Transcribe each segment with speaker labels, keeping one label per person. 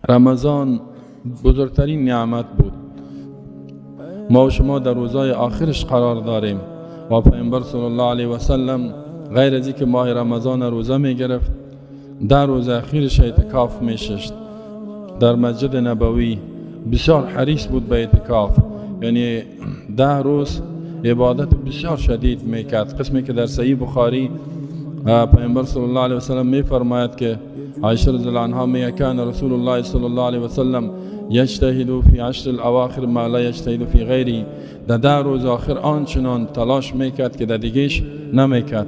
Speaker 1: رمضان بزرگترین نعمت بود. ما و شما در روزهای آخرش قرار داریم و پیامبر صلی الله علیه و سلم غیر از اینکه ماه رمضان روزه می گرفت، در روز اخیرش اعتکاف می ششت در مسجد نبوی. بسیار حریص بود به اعتکاف، یعنی 10 روز عبادت بسیار شدید میکرد. قسمی که در صحیح بخاری پیامبر صلی الله علیه و سلم می فرماید که عایشه رضی الله عنها میگه کان رسول الله صلی الله علیه و سلم یجتهد فی عشر الاواخر ما لا یجتهد فی غیره. در 10 روز آخر آنچنان تلاش میکرد که در دیگهش نمیکرد.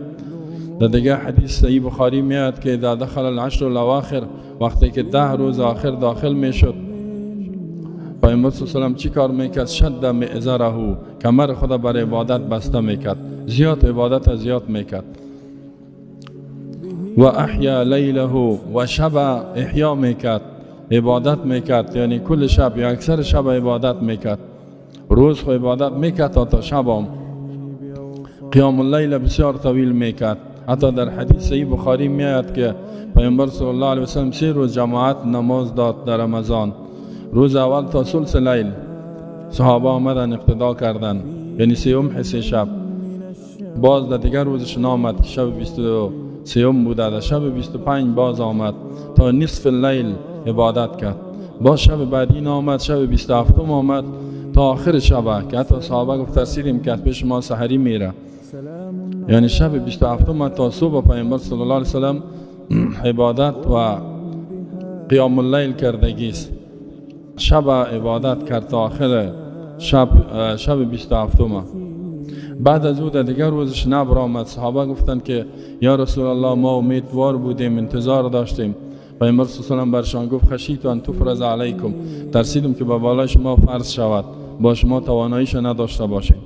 Speaker 1: در دیگه حدیث صحیح بخاری میاد که اذا دخل العشر الاواخر، وقتی که 10 روز آخر داخل میشد، پیامبر صلی الله علیه و سلم چی کار میکرد؟ شد مئزره، کمر خود بر عبادت بسته میکرد، زیاد عبادت زیاد میکرد. و احیا لیله، و شب احیا میکرد، عبادت میکرد، یعنی کل شب یا اکثر شب عبادت میکرد. روز خو عبادت میکرد تا شب هم قیام اللیل بسیار طویل میکرد. حتی در حدیث صحیح بخاری میآید که پیامبر صلی الله علیه و سلم 3 روز جماعت نماز داد در رمضان. روز اول تا ثلث لیل صحابه آمدن اقتدا کردن، یعنی سیوم حصه شب. باز در دیگر روزش نامد که شب 23 بوده، در شب 25 باز آمد تا نصف اللیل عبادت کرد. باز شب بعدی نامد، شب 27 آمد تا آخر شب که حتی صحابه گفت ترسیدیم که پیش ما سحری میره. یعنی شب 27 تا صبح پیامبر صلی الله علیه و سلم عبادت و قیام اللیل کردگیست. شب عبادت کرد تا آخر شب، شب 27. بعد از او در دیگر روزش نبر آمد. صحابه گفتند که یا رسول الله ما امیدوار بودیم، انتظار داشتیم. پیامبر صلی الله علیه و سلم برشان گفت خشیت ان تفرض علیکم، ترسیدم که به بالای شما فرض شود، با شما تواناییش نداشته باشیم.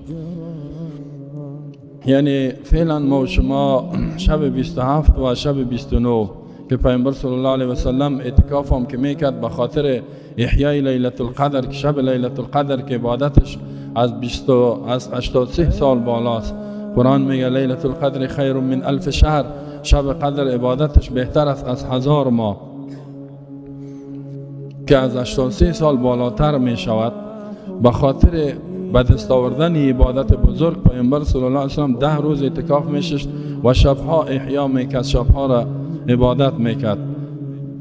Speaker 1: یعنی فعلا ما و شما شب 27 و شب 29 که پیامبر صلی الله علیه و سلم اعتکاف هم که میکرد به خاطر احیای لیلة القدر، که شب لیلة القدر که عبادتش از 83 سال بالاست. قرآن میگه لیلة القدر خیر من 1000 شهر، شب قدر عبادتش بهتر است از 1000 ماه، که از 83 سال بالاتر می شود. به خاطر به دست آوردن عبادت بزرگ پیامبر صلی الله علیه و سلم 10 روز اعتکاف میشست و شبها احیا میکرد، شبها را عبادت میکرد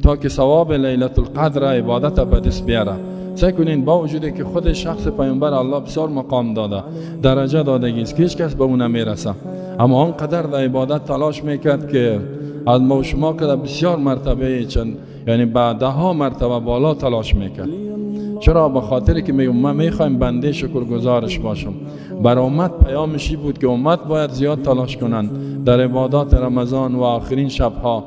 Speaker 1: تا که ثواب لیلة القدر عبادت به دست بیاره. سعی کنین با وجودی که خود شخص پیامبر الله بسیار مقام داده، درجه دادگی است که هیچ کس به اون نمیرسه، اما آنقدر در عبادت تلاش میکرد که از ما و شما که بسیار مرتبه چند، یعنی به 10 مرتبه بالا تلاش میکرد. چرا؟ به خاطر که میگم ما میخوایم بنده شکرگزارش باشم. بر امت پیامشی بود که امت باید زیاد تلاش کنند در عبادات رمضان و آخرین شبها.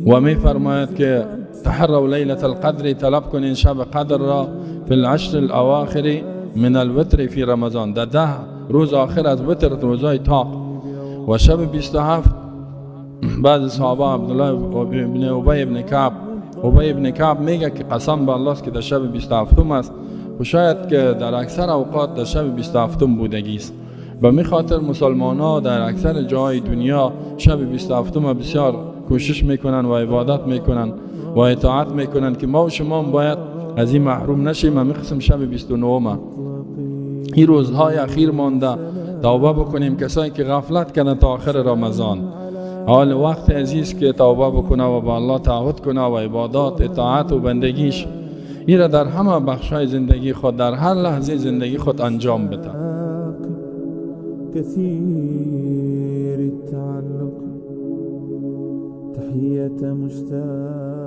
Speaker 1: و میفرماید که تحروا لیلة القدر، طلب کنین شب قدر را فی العشر الاواخر من الوتر فی رمضان، در 10 روز آخر از وتر، روزهای طاق. و شب 27 بعض صحابه عبدالله ابن ابی ابن کعب، ابی ابن کعب میگه که قسم به الله است که در شب 27 است و شاید که در اکثر اوقات در شب 27 بودگی است. به می خاطر مسلمان ها در اکثر جای دنیا شب 27 بسیار کوشش میکنن و عبادت میکنن و اطاعت میکنن که ما و شما باید از این محروم نشیم. همین قسم شب 29 این روزهای اخیر مانده توبه بکنیم، کسایی که غفلت کردن تا آخر رمضان. حال وقت عزیز که توبه بکنه و با الله تعهد کنه و عبادات، اطاعت و بندگیش این را در همه بخش‌های زندگی خود، در هر لحظه زندگی خود انجام بده.
Speaker 2: كثير التعلق تحية مشتاق.